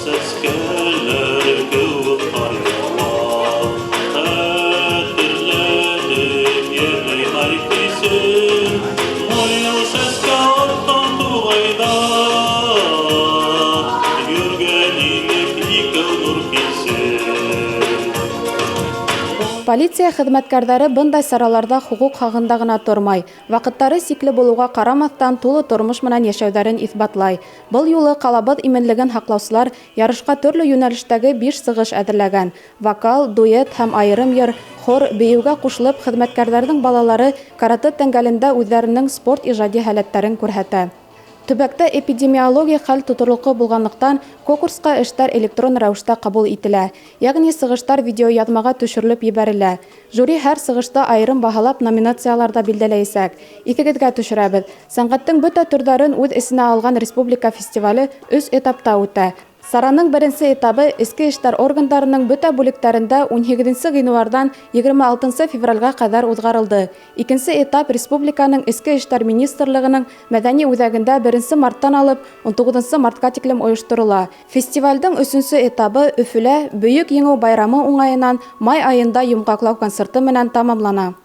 Сәскәләр кеүек ҡар яуа. Хәтерләнеп йәрләй май кисен, Муйыл сәскә атҡан туғайҙа. Йөргән инек икәү ҙур кисен. Полиция хеҙмәткәрҙәре бындай сараларҙа хоҡуҡ һағында ғына тормай, ваҡыттары сикле булыуға ҡарамаҫтан, тулы тормош менән йәшәүҙәрен иҫбатлай. Был юлы ҡалабыҙ именлеген һаҡлаусылар ярышҡа төрлө йүнәлештәге биш сығыш әҙерләгән. Вокал, дуэт һәм айырым йыр, хор, бейеүгә ҡушылып, хеҙмәткәрҙәрҙең балалары каратэ тәңгәлендә үҙҙәренең спорт ижади һәләттәрен күрһәтә. Төбәктә эпидемиологик хәл тотороҡло булғанлыҡтан, конкурсҡа эштәр электрон рәүештә ҡабул ителә. Йәғни сығыштар видеояҙмаға төшөрөлөп ебәрелә. Жюри һәр сығышты айырым баһалап, номинацияларҙа билдәләйәсәк. Иҫегеҙгә төшөрәбеҙ: сәнғәттең бөтә төрҙәрен үҙ эсенә алған республика фестивале өс этапта үтә. Сараның беренсе этабы эске эштәр органдарының бөтә бүлектәрендә 18 ғинуарҙан 26 февралгә ҡәҙәр уҙғарылды. Икенсе этап республиканың Эске эштәр министрлығының мәҙәни үҙәгендә 1 марттан алып 19 мартҡа тиклем ойошторола. Фестивалдең өсөнсө этабы Өфөлә Бөйөк Еңеү байрамы уңайынан май айында йомғаҡлау концерты менән тамамлана.